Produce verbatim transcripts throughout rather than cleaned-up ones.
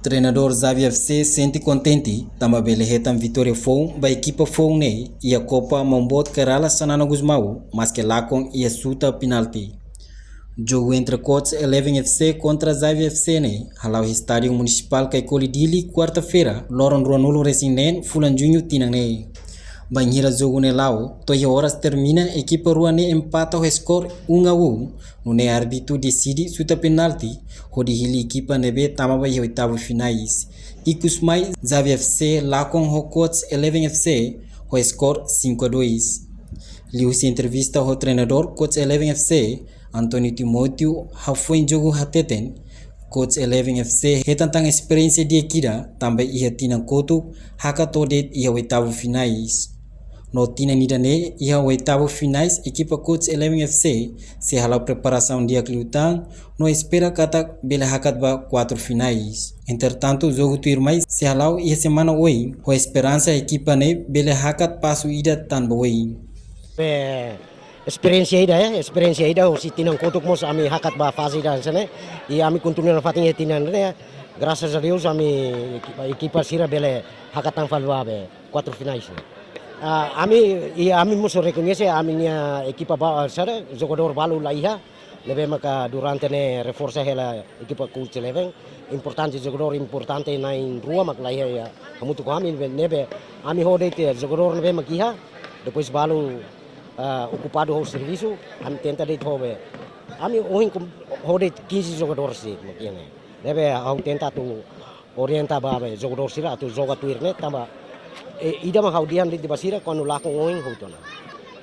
Treinadór Xavi F C sente kontente tanba bele hetan vitória foun ba ekipa foun ne'e iha Kopa Maun Boot Kay Rala Xanana Gusmão, maske lakon iha xuta penalti. Jogu entre Coach Eleven F C kontra Xavi F C ne'e hala'o iha Estádiu Munisipál Caicoli Dili, kuarta-feira, loron ruanulu resin neen fulan Juñu tinan ne'e. Bainhira jogu ne'e la'o, to'o iha oras termina ekipa rua ne'e empata ho skor um a um, nune'e árbitru deside xuta penalti, hodi hili ekipa ne'ebé tama ba iha oitavu finais. Ikus mai, Xavi F C lakon ho Coach Eleven F C ho skor cinco a dois. Liuhusi entrevista ho treinadór Coach Eleven F C, António Timóteo, hafoin jogu hateten, Coach Eleven F C hetan tan esperiénsia di'ak ida tanba iha tinan kotuk hakat to'o de'it iha oitavu finais. No tinan ida-ne'e iha oitavu finais ekipa Coach Eleven F C sei hala'o preparasaun di'ak liután no espera katak bele hakat ba kuartu finais. Entretantu, jogu tuirmai sei hala'o iha semana oin, ho esperansa ekipa ne'e bele hakat pasu ida tan ba oin. Be, esperiénsia ida, eh, esperiénsia ida, husi tinan kotuk mós ami hakat ba faze ida hanesan ne'e, i ami kontinua nafatin iha tinan ne'e, grasas a Deus ami ekipa, ekipa sira bele hakat tan fali ba be kuartu finais ne'e. Ah, ami, i ami mós rekoñese ami-nia ekipa ba, sira jogadór balu la iha, ne'ebé maka durante ne'e reforsa hela ekipa Coach Eleven. Importante, jogadór importante na'in rua mak la iha, iha hamutuk ho ami, ne'ebé, ne'ebé ami ho de'it jogadór ne'ebé mak iha, depois balu, ah, okupadu ho servisu, ami tenta de'it ho be. Ami ohin ho de'it quinze jogadores de'it mak iha ne'e. Ne'ebé ha'u tenta atu orienta ba be jogadór sira atu joga tuir ne'e tanba, eh, ida mak ha'u dehan de'it ba sira kuandu lakon oin hotu ona.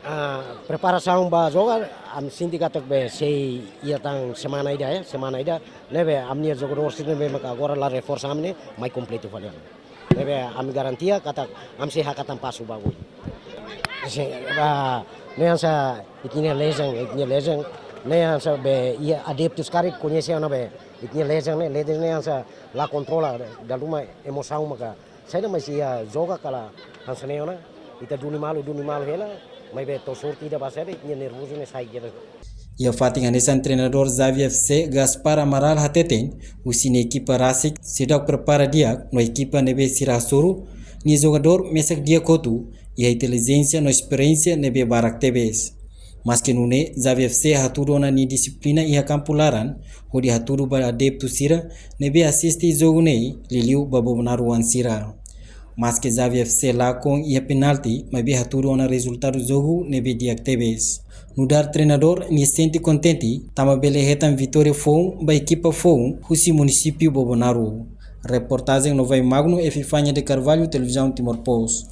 Ah, preparasaun ba joga, ami sente katak be sei iha tan semana ida, eh, semana ida. Ne'ebé ami-nia jogadór sira ne'ebé maka agora la reforsa ami ne'e, mai kompletu fali. Ne'ebé ami garantia katak ami sei hakat tan pasu ba oin. Sei, ba, ne'e hanesan ita-nia lezan, ita-nia lezan. Ne'e hanesan be iha adeptus karik koñese ona be ita-nia lezan ne'e, lezan ne'e hanesan la kontrola, dala ruma emosaun maka saida, mas iha joga kala hanesan ne'e ona, ita duni malu, duni malu hela, maibé to'o sorte ida ba sede, ita-nia nervozu ne'e sai jere. Iha fatin hanesan, treinadór Xavi F C Gaspar Amaral hateten, husi nia ekipa rasik seidauk prepara di'ak, no ekipa ne'ebé sira hasoru, nia jogadór mesak di'ak hotu, iha intelijénsia no esperiénsia ne'ebé barak tebes. Maske nune'e, Xavi F C hatudu ona nia dixiplina iha kampu laran, hodi hatudu ba adeptu sira ne'ebé asiste jogu ne'e, liuliu ba Bobonaro oan sira. Maske Xavi F C lakon iha penalti, maibé hatudu ona rezultadu jogu ne'ebé di'ak tebes. Nu'udar treinadór, nia sente kontente tanba bele hetan vitória foun ba ekipa foun husi munisípiu Bobonaro. Reportajen Novai Magno, Epifania de Carvalho, Televizaun Timor Post.